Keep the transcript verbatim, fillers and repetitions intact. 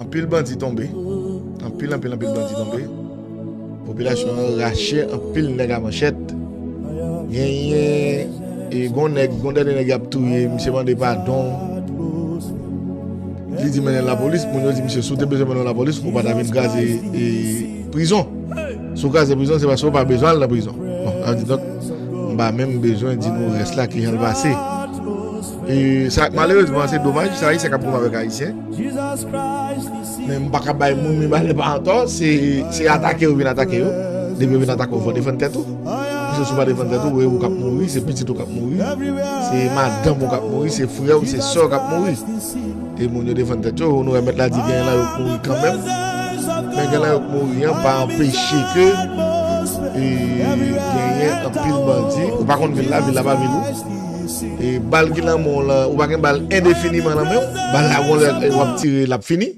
Anpil bandi tonbe. Anpil, anpil, anpil bandi tonbe. Popilasyon an rache anpil nèg a manchèt. Genyen, e, gon nèg, gon dènye nèg y ap touye, misye mande padon. Li di mennen l lapolis, moun yo di misye, si w te bezwen mennen l lapolis, ou pa ta vin kraze, e, prizon. Si w kraze prizon, se paske w pa bezwen al nan prizon. Bon, sa vle di, donk, m pa menm bezwen di nou rès la, kijan l pase. E sa, malerezman, se domaj, se Ayisyen k ap goumen avèk Ayisyen. Men m pa ka bay moun mi malè pa antò, se, se atake yo vin atake yo. Depi yo vin atake yo, fò w defann tèt ou. Paske si w pa defann tèt ou, ou, ou k ap mouri, se pitit ou k ap mouri, se madanm ou k ap mouri, se frè w, se sè w k ap mouri. E moun yo defann tèt yo, nou wè mèt la di genyen lan yo k mouri kanmenm. Men genyen lan yo k mouri an pa anpeche ke, e, genyen anpil bandi. Ou pa konn vil la, vil la pa vil ou. E bal ki nan men w lan, ou pa gen bal endefiniman nan men w. Bal la, gon lè, e, w ap tire, l ap fini.